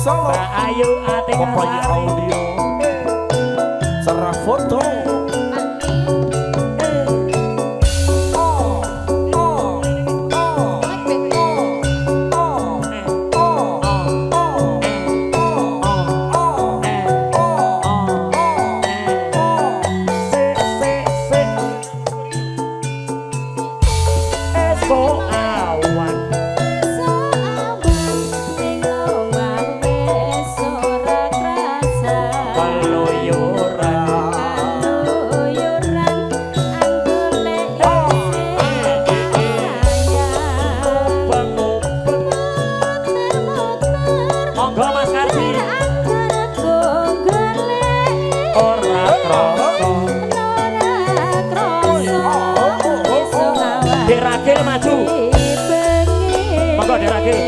Solo. Mbak Ayu Atika Popai Sari. Audio. Cerah foto. Oh, oh, oh, oh, oh, oh, oh, oh, oh, oh. Se se se. Esok awan. Keluyuran. Mubeng-mubeng. Monggo Mas Kardi. Ora krasa. Dek Ragil maju. Monggo Dek Ragil.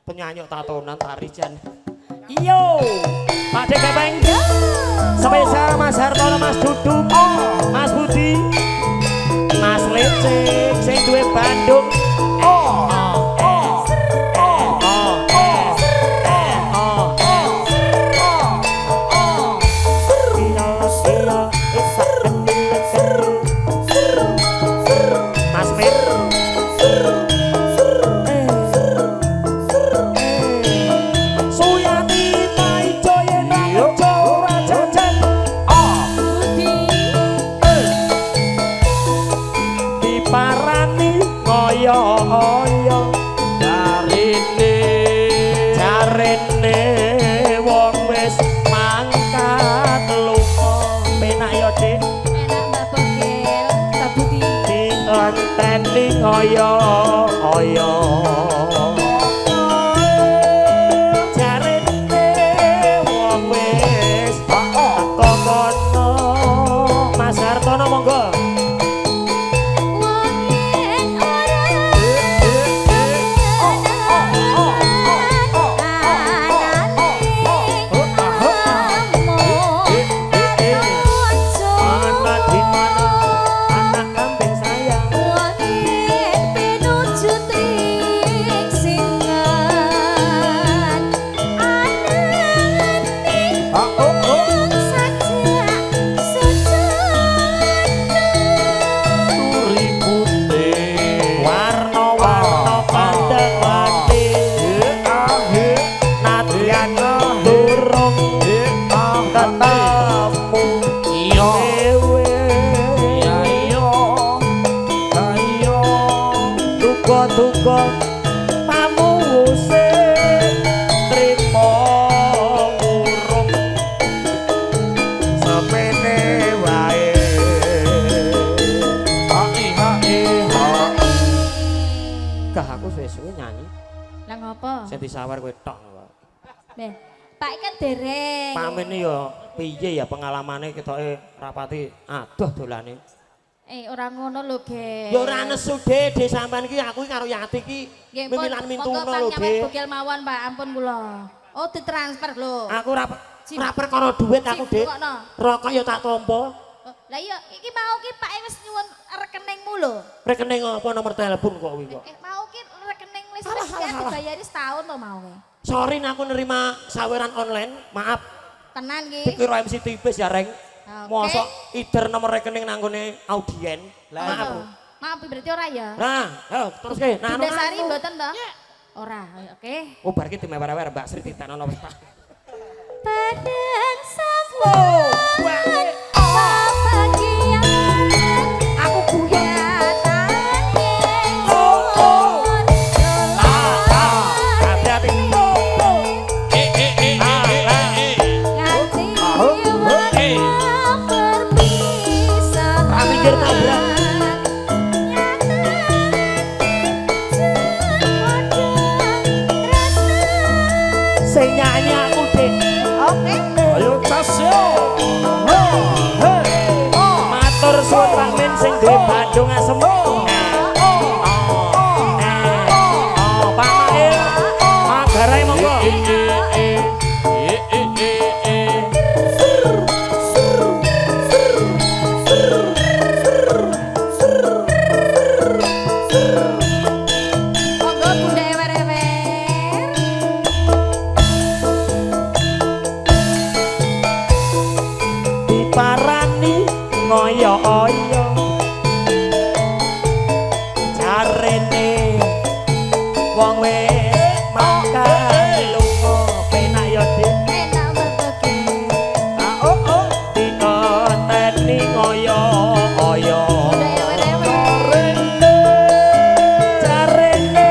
Penyanyi tatonan tari jan. Iyo. Pak Dek Gepeng. Spesial Mas Hartono, Mas Duduk, Mas Budi, Mas Lecek sing duwe Bandung. Oh, oh, oh, oh, oh, oh. Mas Mir. Suyati Taijo yen ra kerja ora jajan. Budi. Diparani ngoyo-oyo. Jarine. Jarene wong wis mangkat lunga. Penak yo, Dik. Enak Mbak Bogel, Mbak Budi. Dienteni ngoyo-oyo. Jarene wong wis teko kono. Mas Hartono monggo. Wong yen ora Ana di mana anak kambing sayang. Turi putih. Warna-warna pandawati. Nadyan durung ketemu Iya. dewe. Iya iya. Ayo. Duka-duka pamuwuse trimo urung semene wae. Hai hai ha. Gah aku suwe-suwe nyanyi Lah ngopo? sing disawar kowe tok kok. Beh, Pak kan dereng. Pamene ya piye ya pengalamane ketoke rapati adoh dolane. Eh, ora ngono lho, Ge. Ya ora nesu, De, De sampean iki aku iki karo Yati iki Nggih, pun, mimilan monggo mintuna Pak lho, nyawer De. bogel mawon, Pak, ampun kula. Oh, ditransfer lho. Aku ora Cim. ora perkara duit aku, Cim, Dik. rungokno. Rokok ya tak tampa. Oh, lah iya, iki mau ki Pak wis nyuwun rekeningmu lho. Rekening apa nomor telepon kok kuwi kok. Eh, mau ki rekening listrik kan dibayari setahun lho mau ki. Sorry aku nerima saweran online, maaf. Tenan ki. Dikira MC tipis ya, Reng. Oke. Mosok ider nomor rekening nang nggone audien. Lah, Maaf. Oh, maaf berarti ora ya. Nah, ayo terus ke. Nah, Bunda Sari mboten toh? Ora, oke. Oh, bar ki dimewer-ewer Mbak Sri ditenono. Badan sampun bagian Aku guyon. Oh, oh. Hati-hati. Eh eh eh eh eh eh. Nganti perpisahan. Tak pikir tabrak. Sing nyanyi aku, Dik. Oke. Ayo tas yo. Matur suwun Pak Min sing duwe Bandung Asem. Pak Mail, Manggarai monggo. Eh eh eh eh eh eh eh. Monggo Bunda ewer-ewer. Diparani ngoyo-oyo. Jarene wong wis mangkat lunga penak ya, Dik. Enak berboge. Ah oh oh. Ditenteni ngoyo-oyo. Bunda ewer-ewer. Jarene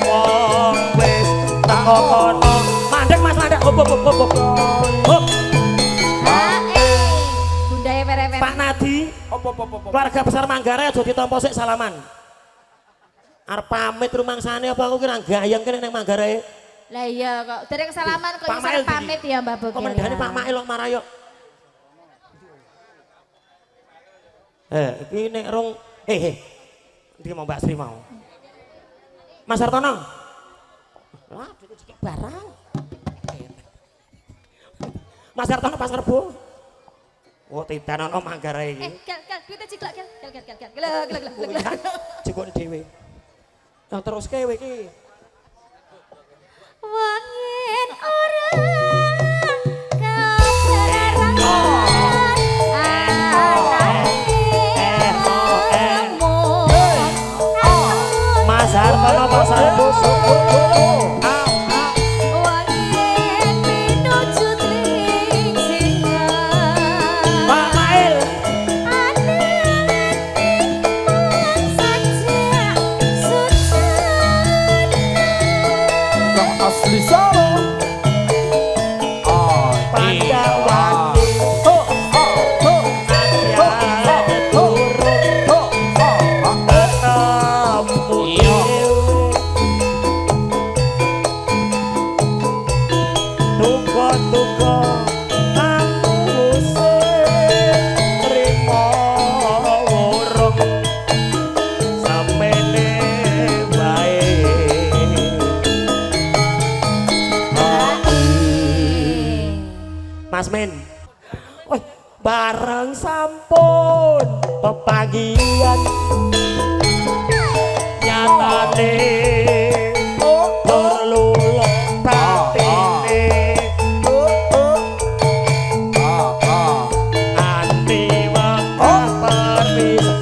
wong wis teko kono. Mandek Mas, mandek. Hop hop hop hop. Hop. Hae. Bunda ewer-ewer. Pak Nadi, Apa apa apa. keluarga besar Manggarai aja ditampa sik salaman. Arep pamit rumangsane apa aku kira gayeng kene nang Manggarai. Lah iya kok dereng salaman kok Pak iso Mail pamit ya Mbah Bogel. Komendane ya. Pak Mail kok marah yo. Eh, iki nek rong eh eh. Ndi mau Mbak Sri mau? Mas Hartono. Lah, duit cekek barang. Mas Hartono Pasar Rebo. Oh, tidan ana Manggarai iki. Eh, gel gel duite ciklak gel gel gel gel gel gel gel gel gel. Jikon dhewe. Nah, teruske kowe iki. Wangin ora kabaran Mas Hartono Pasar Rebo. Wangin pinuju tling singan Pak Mail. Asli Solo. Pandawati. Ho ho ho ho ho ho ho. Ketemu Iya. dhewe. Tuko-tuko aku sing trimo wurung samene wae. Mas Men. Wih, bareng sampun pepagian nyatane perlu batine anti wekah perpisah.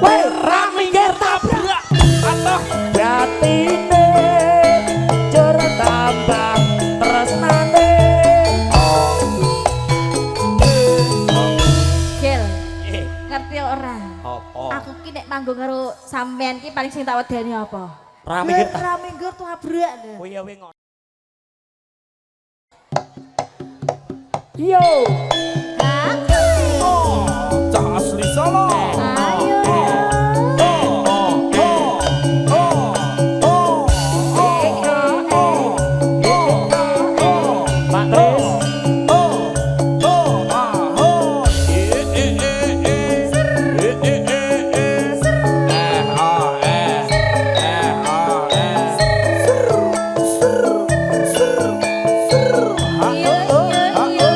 Weh, ra minggir tabrak Atoh. batine jur tambah tresnane. Gel, ngerti ora? Apa? Aku ki nek manggung karo sampean ki paling sing tak wedeni apa? Ra minggir ta- Ra minggir tabrak. Kuwi ya kuwi ngono. Yo. Cah asli Solo. Ayo. Ho ho ho ho ho ho ho. Pak Tris. Ho ho ah ho. E e e e. E e e e. Eh ah eh. Eh ah eh. Ser ser ser ser. Iya iya iya.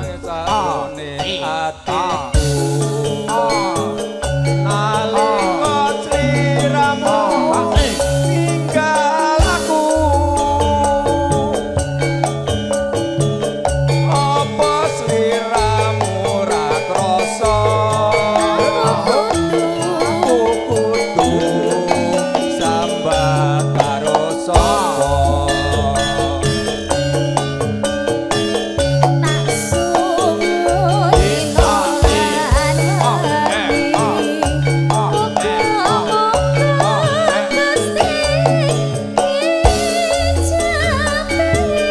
Sajroning atiku nalika sliramu ninggal aku, apa sliramu ra krasa? Aku kudu sambat karo sapa? Tak suwun lan wedi, muga-muga Gusti ijabahi.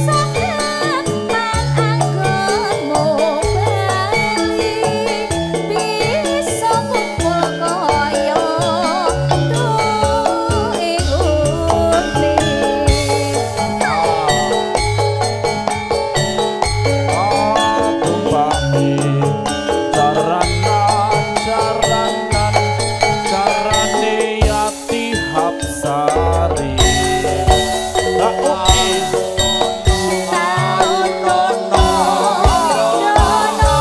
Sakapan anggonmu bali, bisa kumpul kaya duwe uni. Jaranan, jarane Yati Hapsari. Taun nono nono,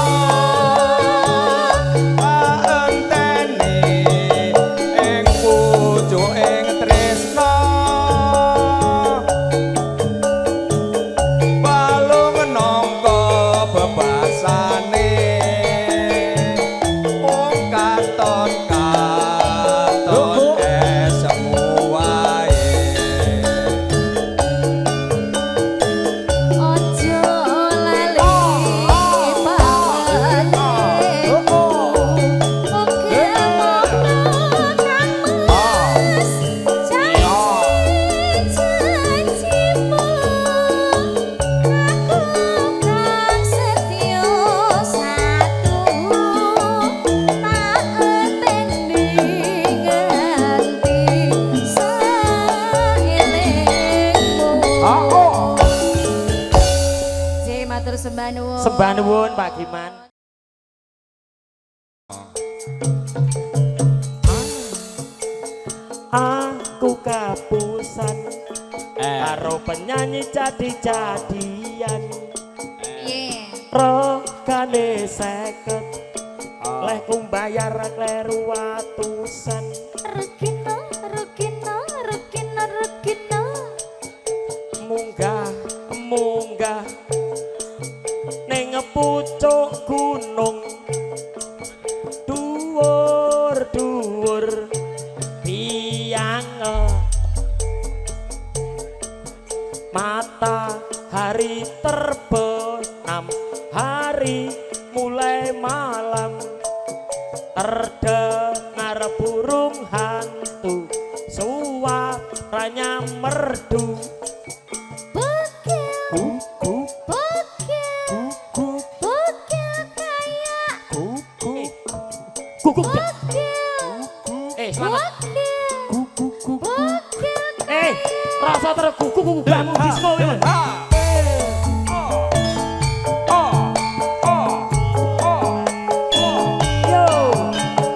Enteni ing pucuking tresna, balung nangka bebasane, wong katon katon esemu wae. Ojo lali pawetku, muga-muga kang Mas janji-janjimu, aku kang setya satu, tak enteni nganti saelingmu. J matur sembah nuwun. Sembah nuwun Pak Giman. Aku kapusan karo penyanyi jadi-jadian, Piye? regane 50, leh kumbayar kleru atusan. Rukino, rukino, rukino, rukino. Munggah munggah ning pucuk gunung, dhuwur dhuwur tiang matahari terbenam, hari mulai malam, terdengar burung hantu suaranya merdu. Bokil, Kuku bokil, kuku bokil kaya kuku Guguk. bokil, Selamat. bokil, kuku kuku. bokil. Rasa terus guguk guguk bangun disco iki. Yo.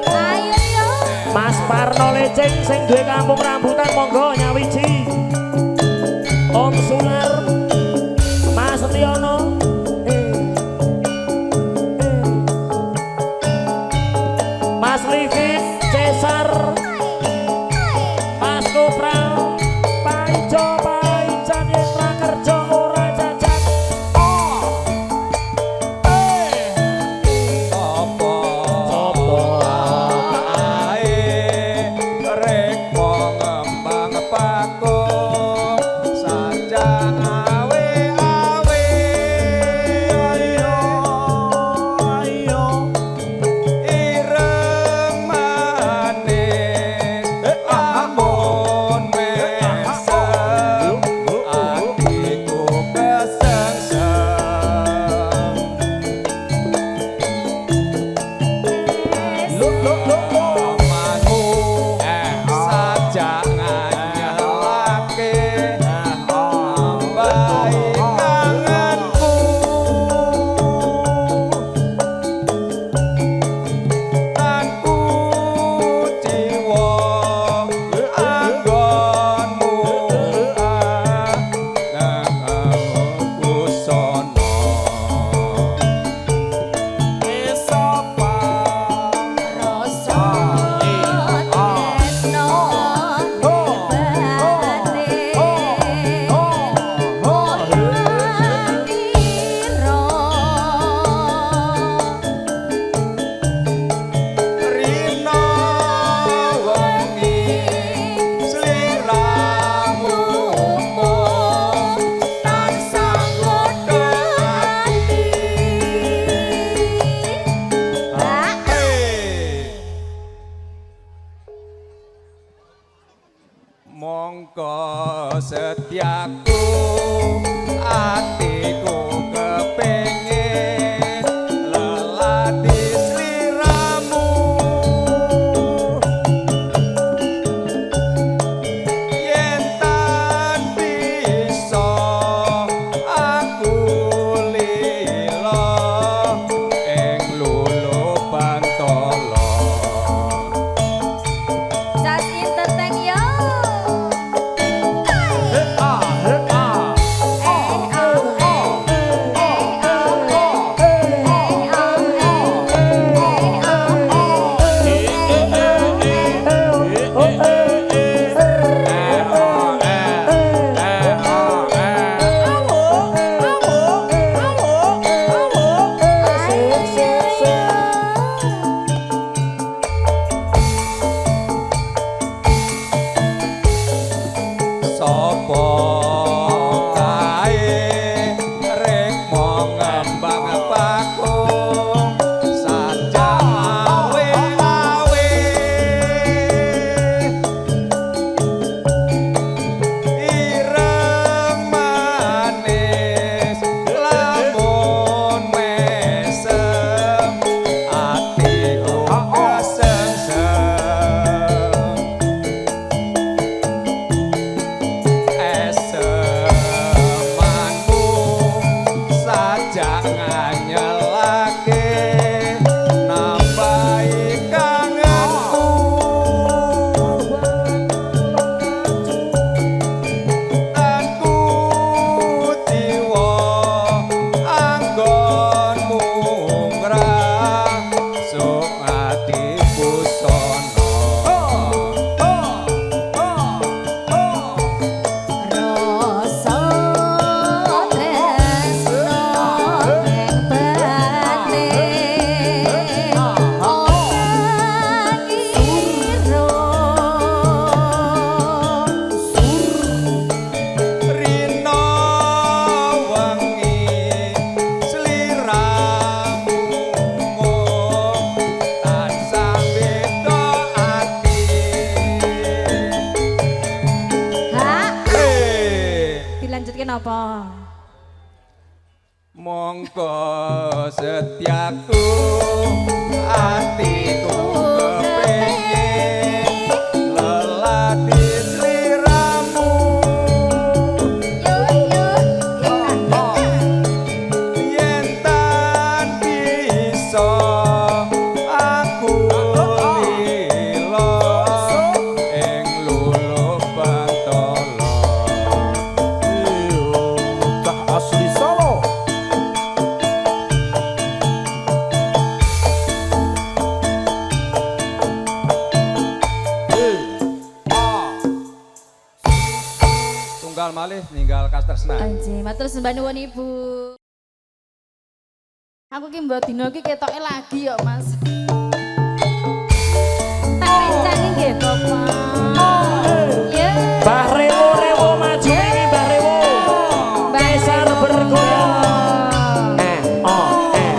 Ayo yo. Mas Parno Leceng sing duwe kampung rambutan monggo nyawiji. Om Sular, Mas Setiono. Mas Livin, Cesar, Mas Kopral, Paijo, Paijan yen ra kerja ora jajan. Apa Sopo? ae rekmo ngembang Napa? Mongko setiaku atiku kepengin lelati sliramu yen tan bisa aku lila ing luluh bantala. Cah asli Solo. Tunggal malih ninggal kastresnan. Anjir, matur sembah nuwun Ibu. Aku ki mbok dina ki ketoke lagi yo, Mas. Tak rencangi nggih, Bapak. Ya. Mbah Rewo Rewo maju ini Mbah Rewo. Besar bergoyang. Eh, oh, eh.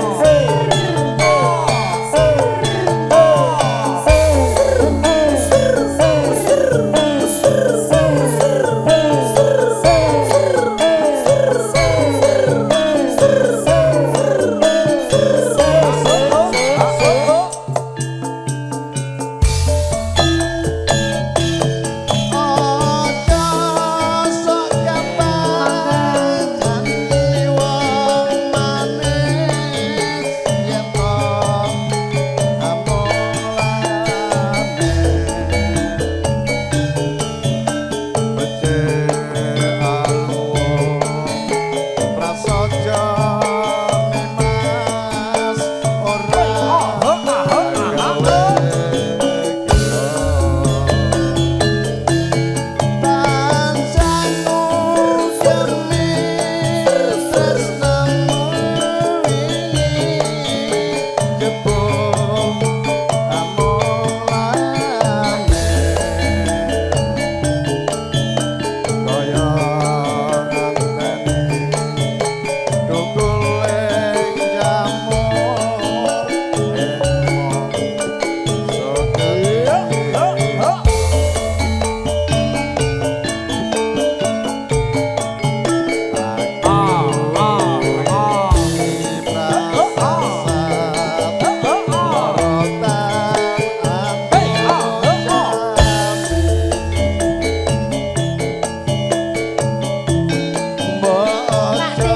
Pak De,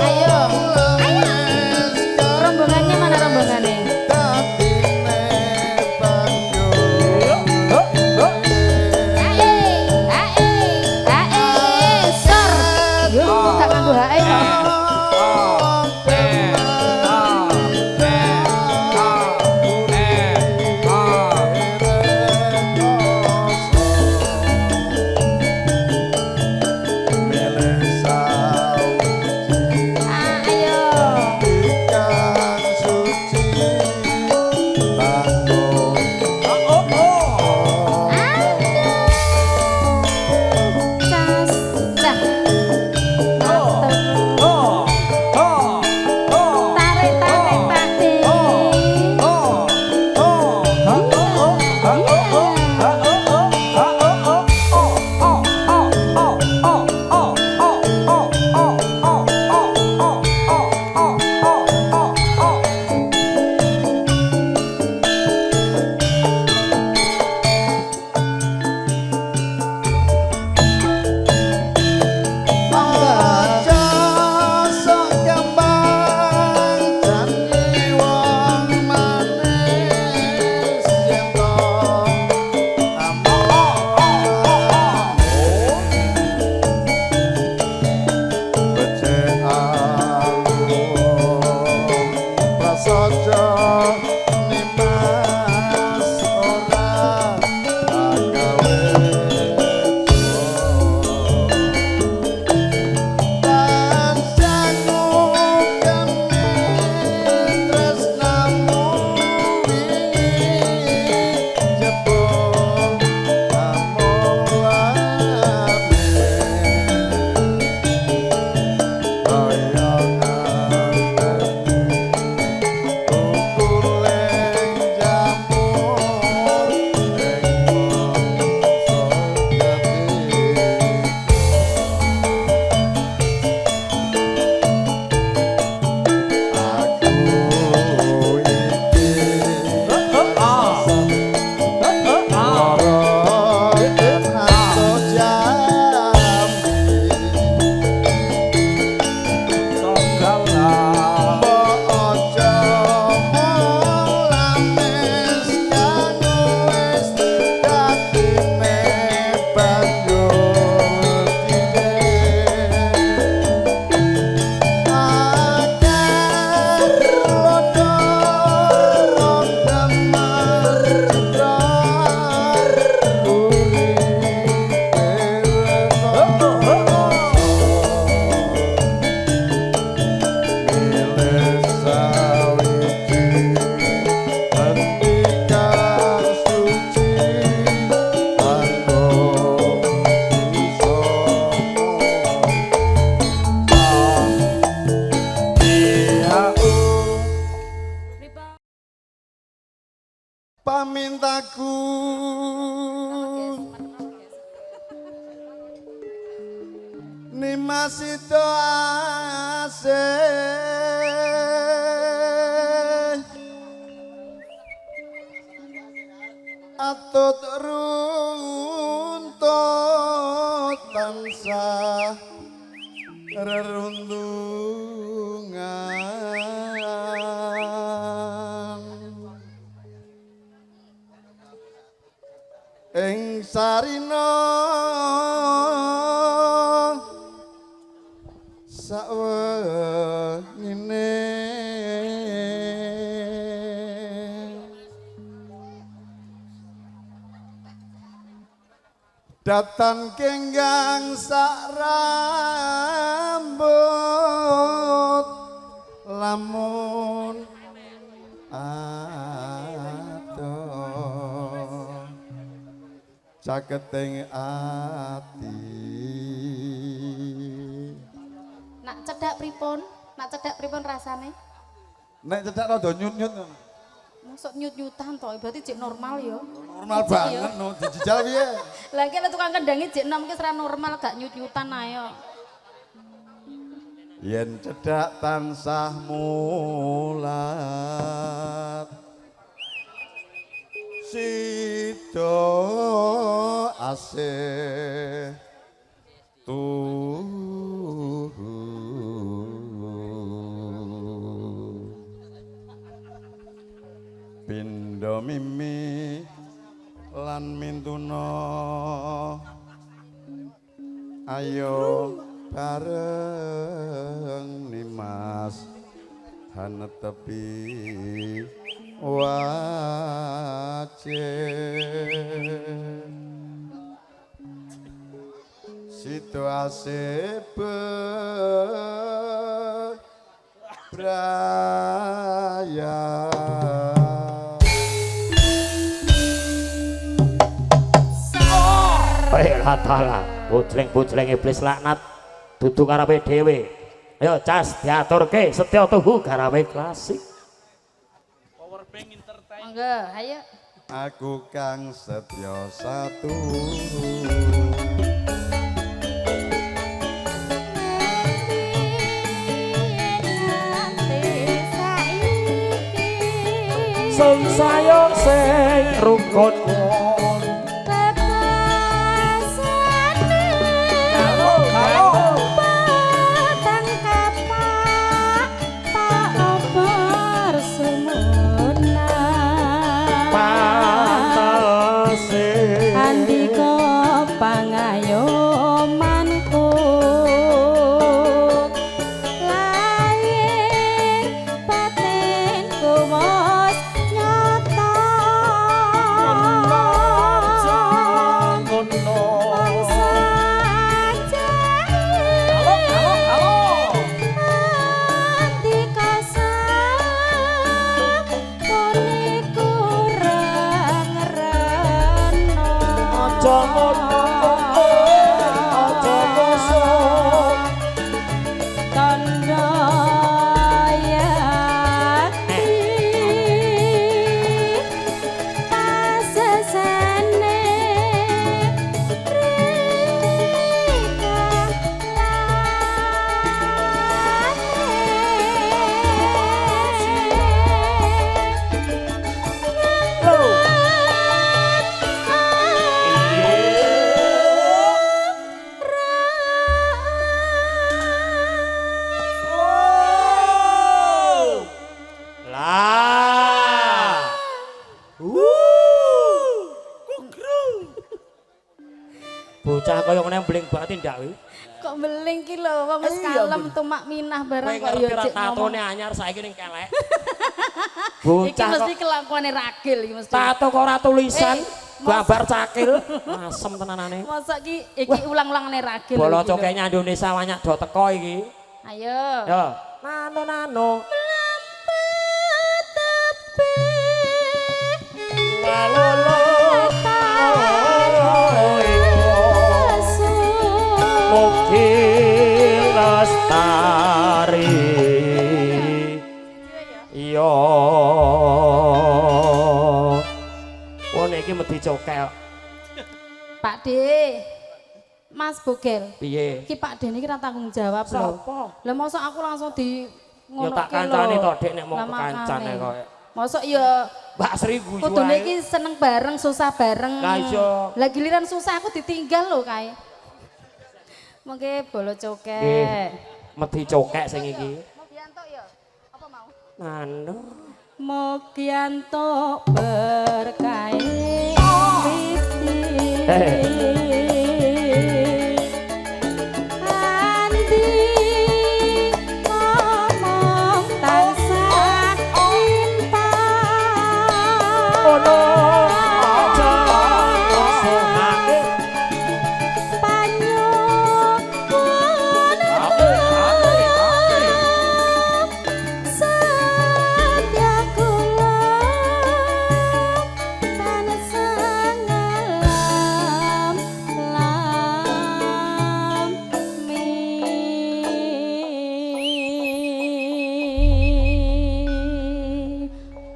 ayo. Ayo. Rombongannya mana rombongannya? Ae, ae, ae, sor. Yo, tak nganggo hae kok. Ah, ayo. Aduh. Cas, cah. Mantep. Pamintaku Nimas itu asih atut runtut tansah rerundungan ing sarina sawengine datan kenggang sak rambut lamun adoh caketing ati. Nak cedak pripun? Nak cedak pripun rasane? Nek cedak rada nyut-nyut. Mosok nyut-nyutan to, berarti jek normal ya. Normal banget no, dijajal piye? Lah iki lek tukang kendange jek nom ki ora normal gak nyut-nyutan ae kok. Yen cedak tansah mulat sida asih tuhu pindha mimi lan mintuna ayo bareng Nimas hanetepi wajib situasi beraya. Baiklah, bujleng-bujleng iblis laknat dudu karepe dhewe. Ayo cas diaturke setya tuhu garawe klasik. Power bank entertain. Monggo, ayo. Aku kang setya satu. Sing sayo sing rukun pangayomanku lahir batinku wis nyata Bocah kaya ngene mbeling banget ndak kuwi. Kok mbeling ki lho, wong wis kalem tumak minah barang kok ya cek tatone anyar saiki ning kelek. Bocah iki mesti kelakuane ragil iki mesti. Tato kok ora tulisan, gambar cakil, asem tenanane. Mosok ki iki ulang-ulangane ragil. Bolo cokeknya Indonesia banyak do teko iki. Ayo. Yo, nano nano. Mlampet tepi. Lalolo. Mugi lestari. Yo. cokek kok. Pak D. Mas Bogel. Piye? Ki Pak D niki ra tanggung jawab lho. Sapa? Lah mosok aku langsung di Ya tak kancane to, Dik, nek mau kekancane kok. Mosok ya Mbak Sri guyu kudune ae. iki seneng bareng, susah bareng. Lah iya. Lah giliran susah aku ditinggal lho kae. Mengke bolo cokek. Nggih. Medhi cokek sing iki. Mugi ya. Apa mau? Anu. Mugi entuk berkahe Andi ngomong tansah limpah. Ono aja ngosongake Panyuwun setya kula tansah ngalam lami.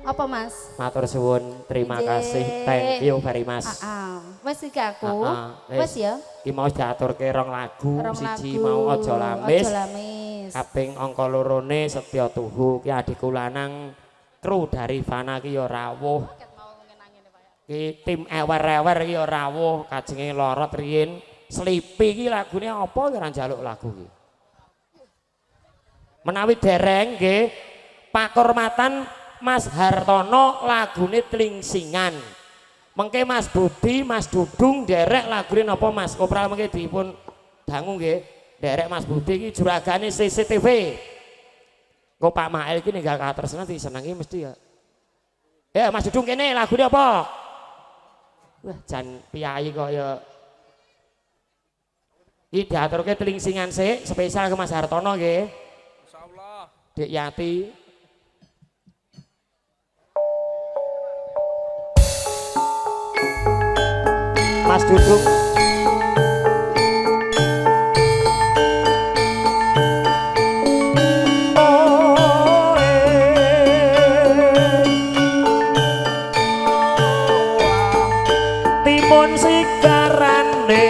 Apa Mas? Matur suwun, terima Nggih. kasih, thank you very much. Wes iki aku. Wis. Wes ya. Ki mau diaturke rong lagu, Rong siji lagu. mau aja lamis. Aja lamis. Kaping angka lorone Setya Tuhu ki adikku lanang kru dari Fana ki ya rawuh. Ki tim ewer-ewer ki ya rawuh, kajenge lorot riyin. Sleepy ki lagune apa ki ora njaluk lagu ki. Menawi dereng nggih pakurmatan Mas Hartono lagune Tlingsingan. Mengke Mas Budi, Mas Dudung derek lagune napa Mas Kopral mengke dipun dangu nggih. Derek Mas Budi iki juragane CCTV. Engko Pak Mael iki ninggal katresnan disenengi mesti ya. Ya Mas Dudung kene lagune apa? Wah jan piyayi kok ya. Iki diaturke Tlingsingan sik spesial ke Mas Hartono nggih. Insyaallah. Dik Yati. Mas Dudung. Timun sigarane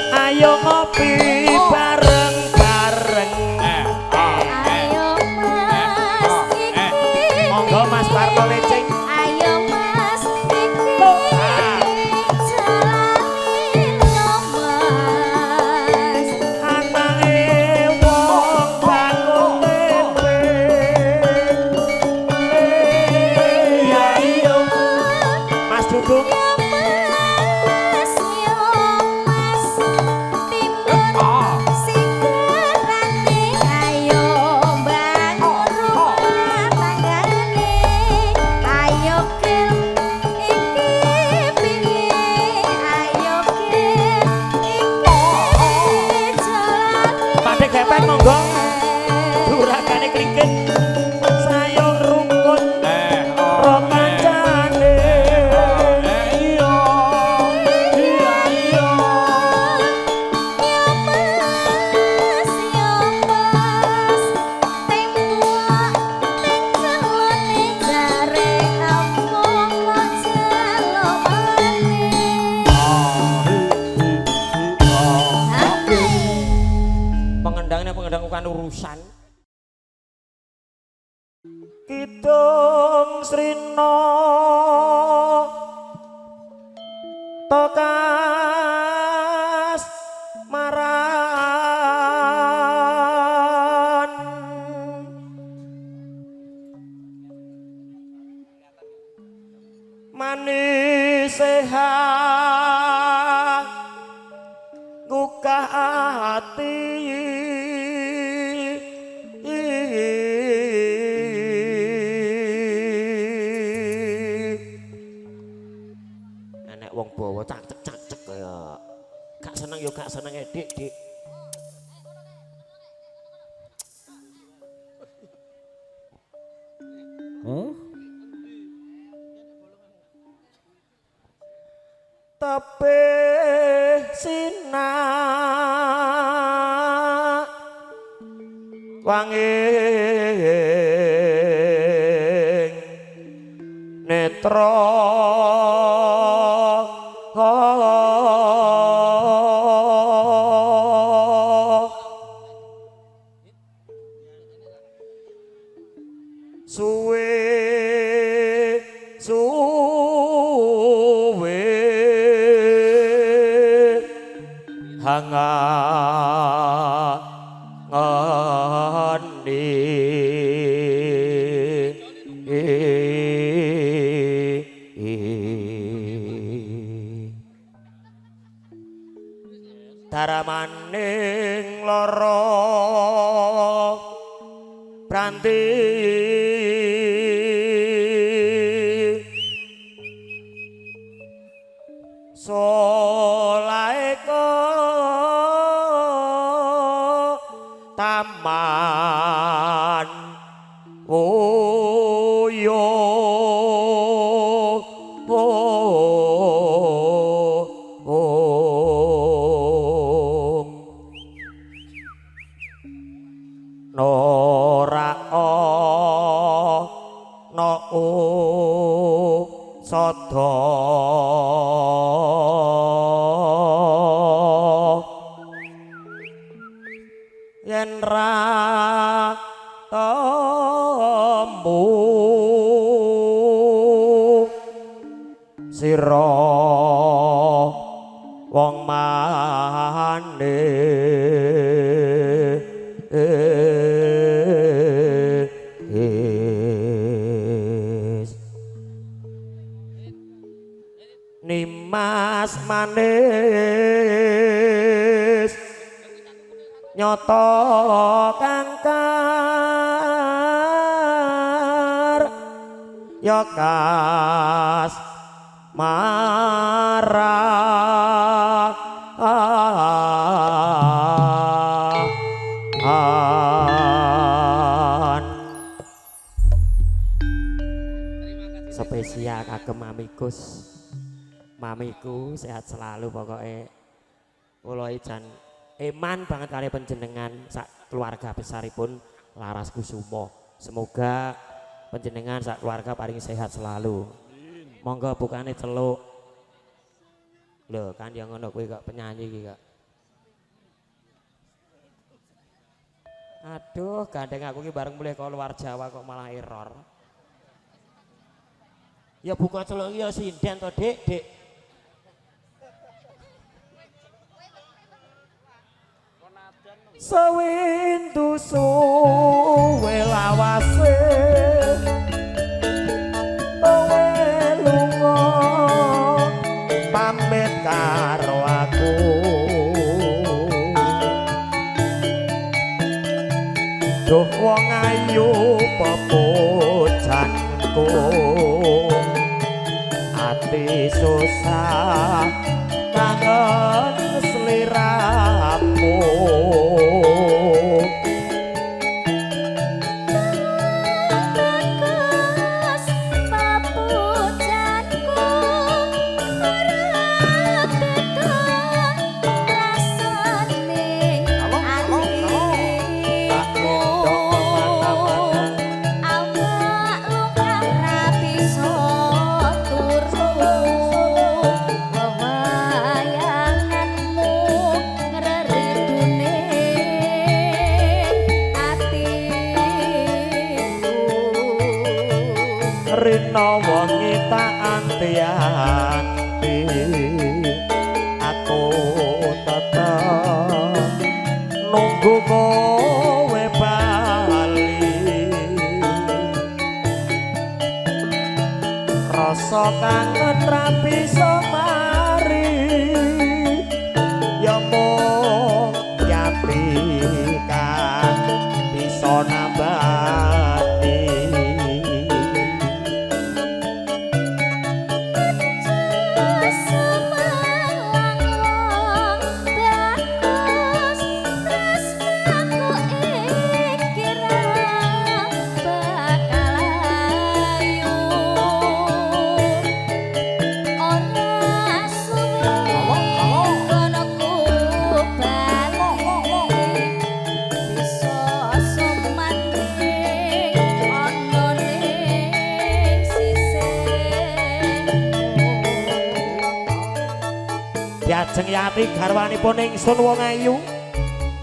ayo ngopi bareng-bareng. Ayo Mas iki. Monggo Mas Parto Lecing. Ayo Mas iki. Jalani Mas. Anake wong bakul tempe. Ya iya. Mas Dudung. Ya Mas, yo Mas, timun sigarane ayo bangun rumah tanggane. Ayo kel iki piye, ayo kel iki jalani. Pakde Gepeng monggo. Juragane klingkit. Sayur rukun ro kancane. Iya. Iya iya. Ya Mas, ya Mas, tembok teng celone jare apa kok celokane. Pengendangnya pengendang bukan urusan. Kidung Srina Tokas maran manis sehat gugah ati. Enek wong bawa cak-cak-cak kaya gak seneng yo gak seneng Dik, Dik. Tepih sinak wanging netra. Suwe suwe hangane daramaning lara pranti solahe taman oyo ora ana sada yen ra temu sira wong manis. Nimas manis nyoto kangkar ya kas marah spesial kagem mamikus. Mamiku sehat selalu pokoknya. Kula jan eman banget kali panjenengan sak keluarga besaripun Laras Kusumo. Semoga panjenengan sak keluarga paling sehat selalu. Monggo bukane celuk. Lho kan yang ngono kuwi kok penyanyi iki kok. Aduh, gandeng aku iki bareng mulih kok luar Jawa kok malah error. Ya buka celuk ya sinden to, Dik, Dik. Sewindu suwe lawase kowe lunga pamit karo aku. Duh wong ayu pepujanku ati susah kangen sliramu. Rina wengi tak anti-anti aku tetep nunggu kowe bali. Rasa kangen ra bisa mari ya mung yati kang bisa nambani. Diajeng yati garwanipun ingsun wong ayu.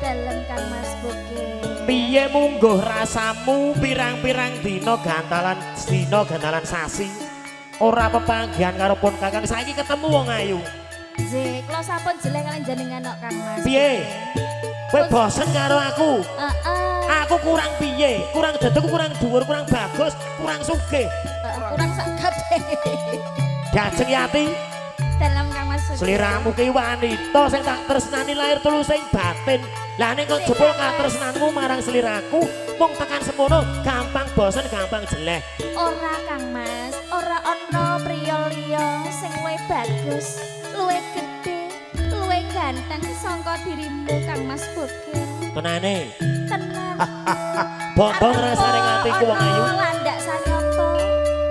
Dalem Kang Mas Bukit. Piye mungguh rasamu pirang-pirang dina gantalan dina gantalan sasi ora pepanggihan karo pun Kakang saiki ketemu wong ayu. Nggih, kula sampun jelek kalian jenengan kok Kang Mas. Piye? Kowe bosen karo aku? Heeh. Aku kurang piye? Kurang dedekku, kurang dhuwur, kurang bagus, kurang sugih. Kurang sak kabeh. Dajeng Yati. Dalem Kang Mas. Sliramu ki wanita sing tak tresnani lahir tulus sing batin. Lah nek kok jebul katresnanmu marang sliraku mung tekan semono gampang bosen, gampang jeleh. Ora Kang Mas, ora ana priya liya sing luwih bagus, luwih gedhe, luwih ganteng sangka dirimu Kang Mas Bogel. Tenane. Tenan. Bombong rasane atiku wong ayu. Landak sanyoto.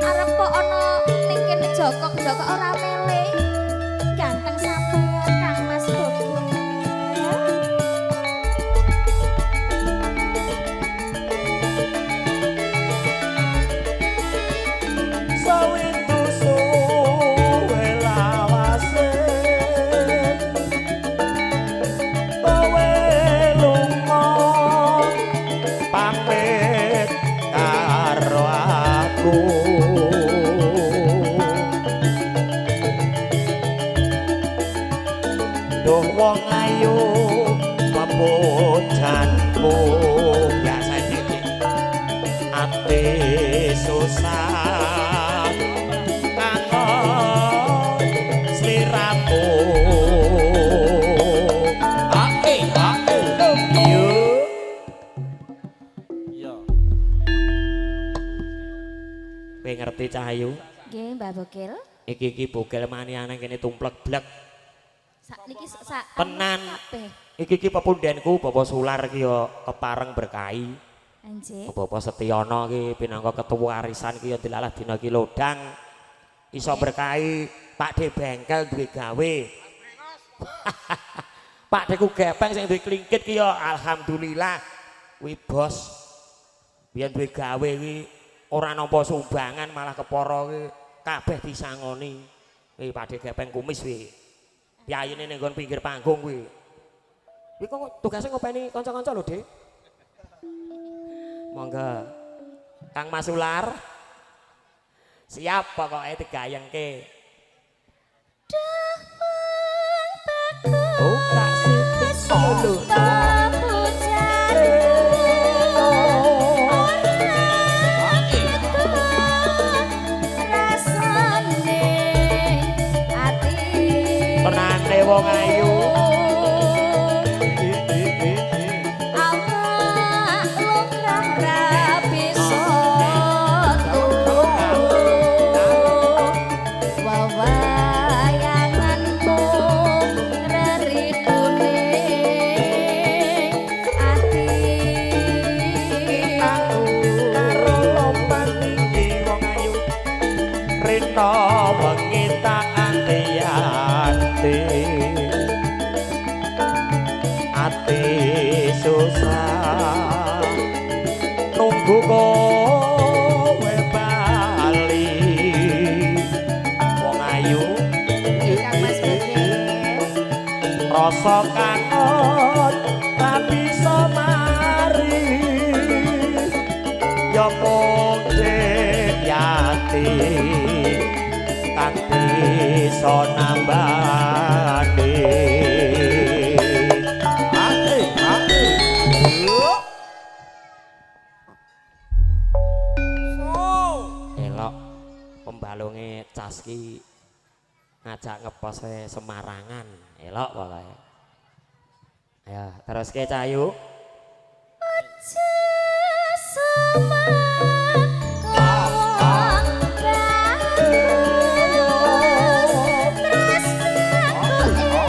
Arep kok ana ning kene jokok-jokok ora mele. Ganteng sampeyan Kang Mas Bogel. Sawintu suwe lawase kowe lunga pamit karo aku. Duh wong ayu pepujanku biasa iki ati susah kangen sliramu. Ae ae. Yo. Iya. Kowe ngerti Cahayu? Nggih, Mbah Bogel. Iki iki bogel maniane kene tumplek blek. Sak niki sak Tenan. kabeh. Iki iki pepundenku Bapak Sular ki yo kepareng berkahi. Anjih. Bapak Setiono ki pinangka ketua arisan ki yo dilalah dina ki lodang. Iso berkahi Pak De bengkel duwe gawe. Pak Deku gepeng sing duwe klingkit ki yo alhamdulillah. Kuwi bos. Biyen duwe gawe kuwi ora nampa sumbangan malah kepara kuwi kabeh disangoni. Kuwi Pak De gepeng kumis kuwi. Piyayine ning nggon pinggir panggung kuwi. Kuwi kok tugasnya ngopeni kanca-kanca lho, Dik. Monggo. Kang Mas Ular. Siap pokoknya digayengke. Duh wong bagus. Oh, Kak Siti lho. Tenane wong ayu. Awak lumrah ra bisa turu. Wawayanganmu reridune ati. Karo lompat tinggi wong ayu. Rita wengi tak anti-anti. Ati susah nunggu kowe bali. Wong ayu Kang Mas Bogel. rasa kangen tak bisa mari. Ya mung Yati kang bisa nambani. Ae ae. Elok pembalunge cas ki ngajak ngepos Semarangan. Elok pokoke. Ayo teruske Cahayu. Aja semak wong bagus tresnaku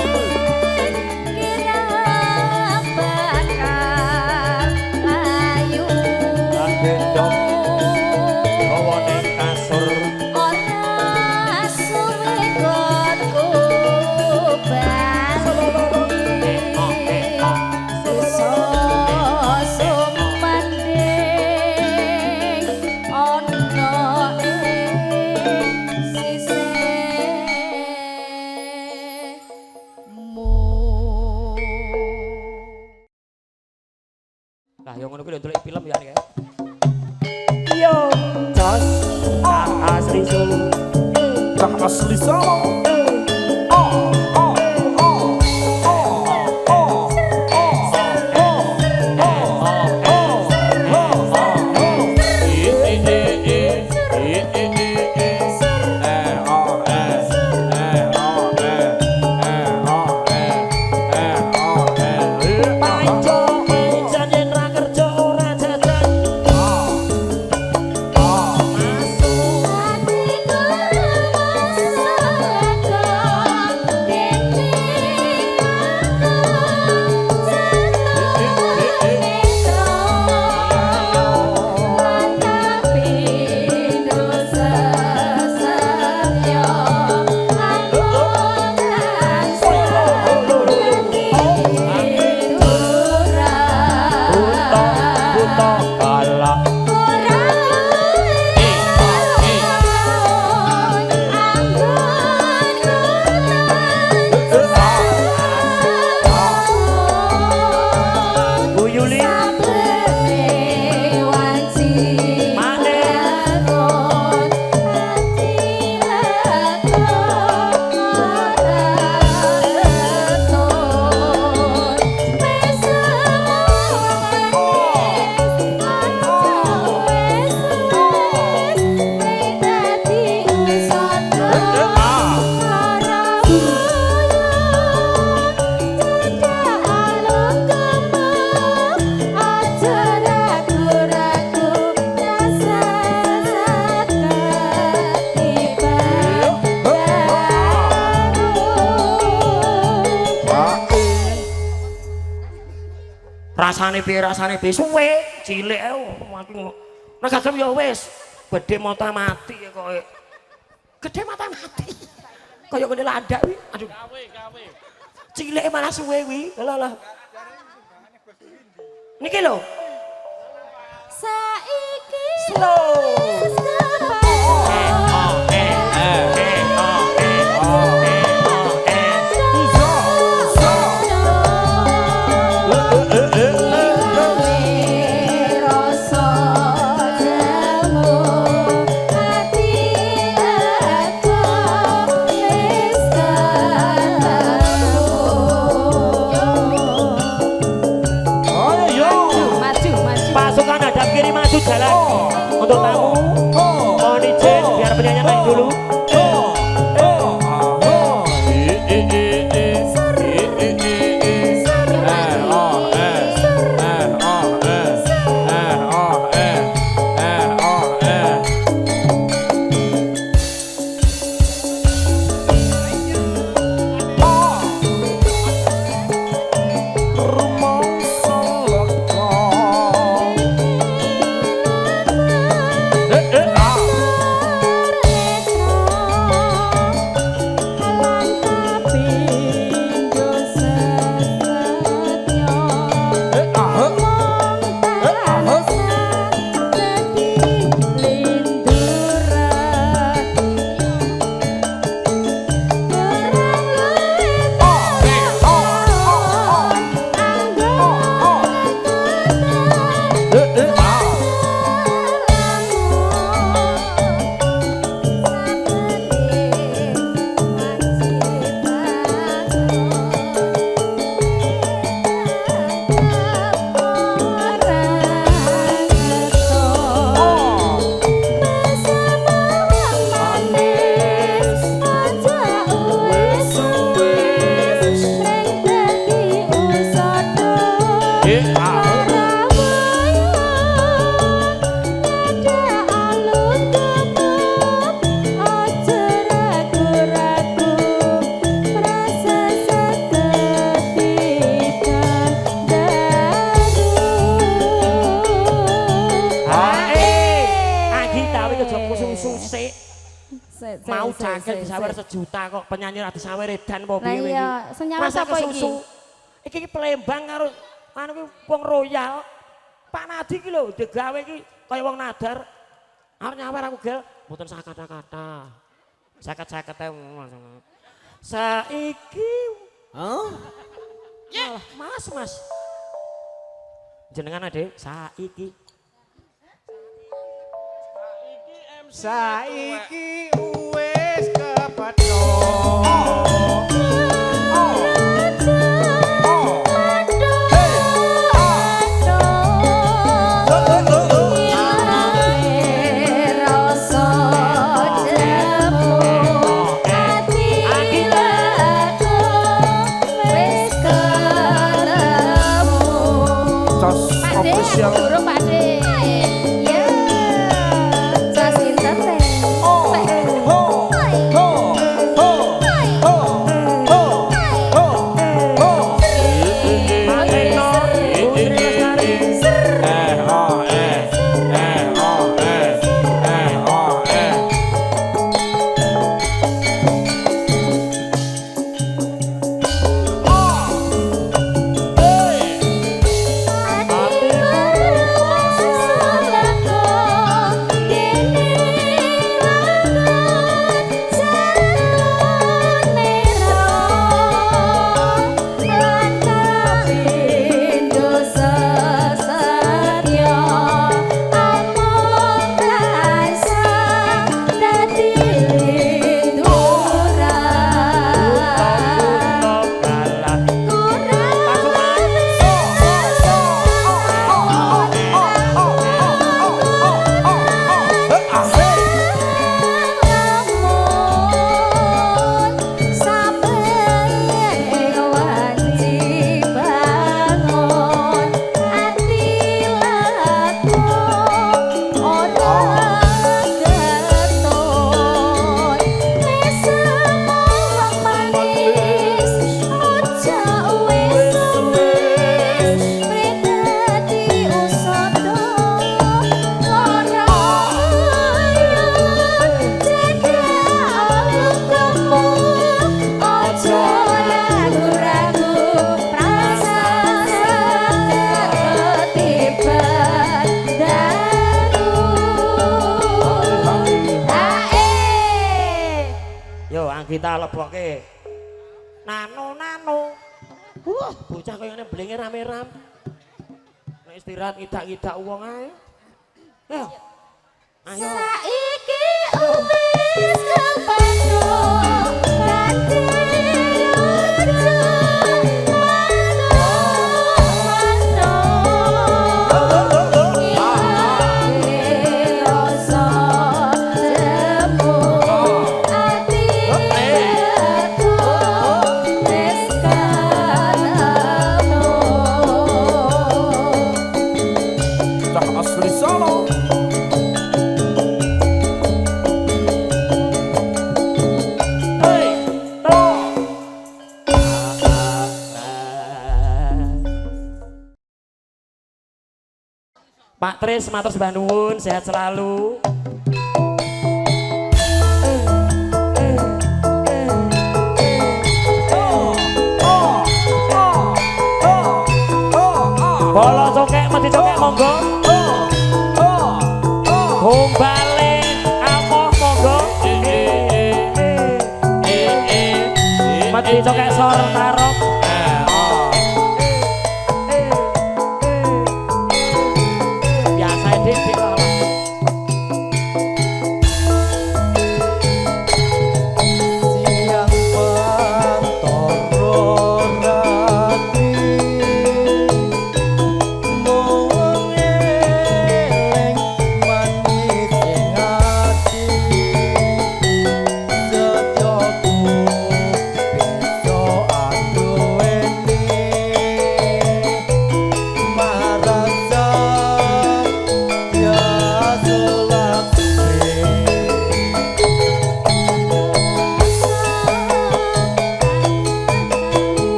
kira bakal layu. Gendong gawa ning kasur. Ora suwe gonku bali. Iso sumanding Yo, jos cah asli Solo. Cah asli Solo. Oh, oh, oh, oh, oh, oh, oh, oh, oh, oh, oh. E, e, e, e, e, e, e, e. Eh, oh, eh, eh, oh, eh, eh, oh, eh, eh, oh, eh, eh, oh. Panco jan yen ra kerja ora jajan. Oh, oh. Masuk. Atiku rumangsa dene aku jatuh netro lan kapindo sesetyo aku tansah Buta buta galak. Bu Yuli Mane. Rasane piye, rasane piye, suwe cilik ae aku nek gagem ya wis bedhe mata mati ya kok gedhe mata mati kaya ngene landak kuwi, aduh, cilike malah suwe kuwi. Lho lho, niki lho. Saiki slow. wis Eh, oh, eh, eh, oh, eh, oh, eh, oh, eh. Ayo. Maju, maju. Pasukan hadap kiri maju jalan untuk tamu. Mohon izin biar penyanyi naik dulu. Oh, oh, oh. E, e, e, e. E, e, e, e. Eh, oh, eh. Eh, oh, eh. Eh, oh, eh. Eh, oh, eh. Oh. Rumangsa lega. Eh, eh, ah. Eh, ah, eh. Eh, eh, ah. Oh. Eh, ah, eh. Hae, Agita iki aja kusu-susu sik. Mau cangkel disawer sejuta kok penyanyi ra disawer edan apa Lah piye iya, iki? sing nyawer Masa sapa iki? kesusu? Iki iki Palembang karo anu ki wong royal. Pak Nadi ki lho digawe iki kaya wong nadar. Arep nyawer aku gel, mboten sak kata-kata. Seket-seket ewu langsung. Saiki Hah? malah Mas, Mas. Jenengan Ade, saiki. Saiki wis kepethuk. Cos official. Durung Pak De. Ya. Cos sinten teh? Ho ho ho ho ho ho ho. Pak Teno, Bu Sri Lestari. Eh oh eh eh oh eh eh oh eh. Kalah. Yo Anggita lebokke. Nano nano. Wah, bocah koyo ngene blinge rame-rame. Nek istirahat ngidak-ngidak wong ae. Ayo. Ayo. Saiki wis kepethuk badhe Cah asli Solo. Pak Tris matur sembah nuwun, sehat selalu. Bolo cokek mesti cokek monggo. Gombale amoh monggo. Mesti cokek sor tarok. Biasa dik dik lah. Siang pantoro rati mung eling manis ing ati setyaku bisa adoh.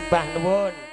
Sembah nuwun.